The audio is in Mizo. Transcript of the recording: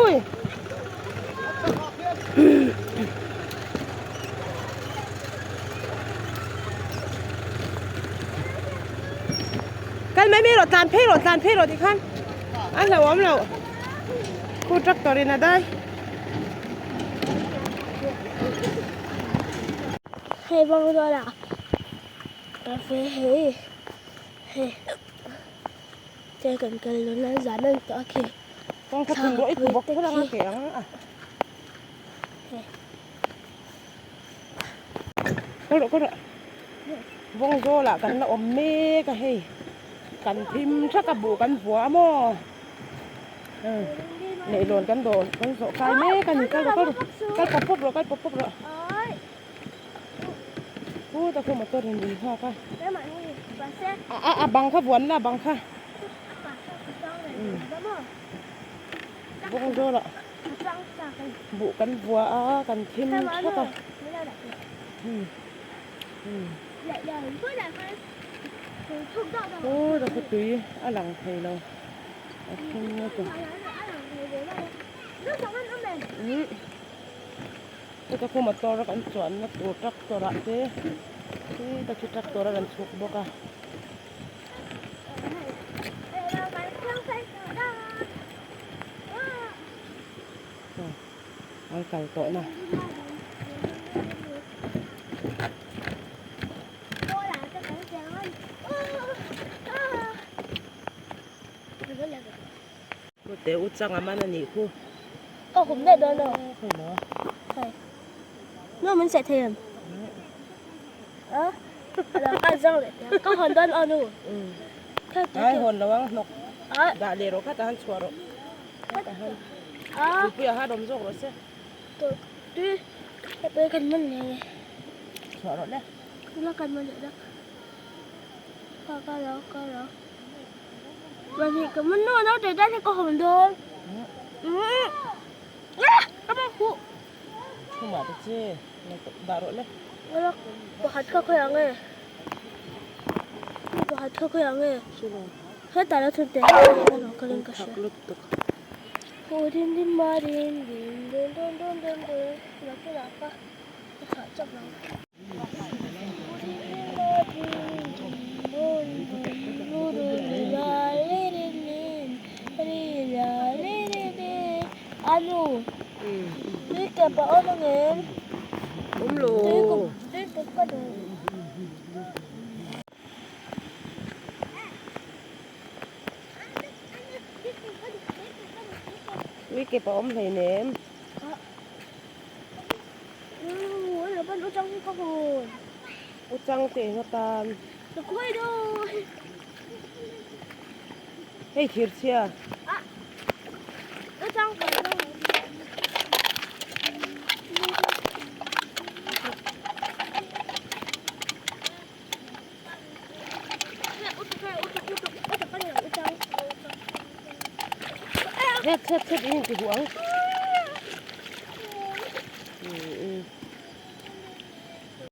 Ui. Kal mai mai rawh tlan phei rawh tlan phei rawh tikhan a hlauhawm loh khu tractor in a dai. Hei bang dawn a cafe hei hei te kan kal dawn a zan an tawh a khi Kawng kha thun rawh i tlu bawk phawt anga ke ang a. Kal rawh kal rawh. Vawng zawlah kan la awm mek a hei. Kan thim thak a buh kan vua a maw. Leihlawn kan dawh kan zawh kai mek a ni. Kal rawh kal rawh. Kal pawp pawp rawh kal pawp pawp rawh. Pu ta khu motor in min nghak a. A a bang kha vuan la bang kha. Vawng zawlah buh kan vua a kan thim thak a. Pu ta khu tui a lang thei lo a thim lutuk. Heta khu motor a kan chuanna tur tractor ah te heta khi tractor a rawn chhuk bawk a. An kal tawh na. Hnute u chang a man a nih khu. Ka hum daih dawn lo. Hei. Nu min seh thei em? A? Lo ka zang leh teh. Ka hawn dawn aw nu. Ai hawn lo ang hnawk. Dah leh rawh kha ta han chhuah rawh. Kha ta han. Tuipui ah han awm zawk rawh se. Tui. Tui kan man leh. Chhuah rawh le. Tuna kan man leh dak. Ka ka lo ka lo. Mahni ka man nu naute tan hi ka hawn dawn. Ka man huh. Chhumah te che dah rawh le. Ngala pakhat kha khawi ang e. Pakhat kha khawi ang e. Hetah lo thun teh a ka ring ka hria. Hu din din ma din din dun dun dun dun dun la chu la ka ka thah chak lo. Anu, tui kep a awm angem? Awm lo. Tui kep ka duh. Tui kep a awm hleinem. U chang te eng atan. Hei thir chhia. Het het het in ti huang.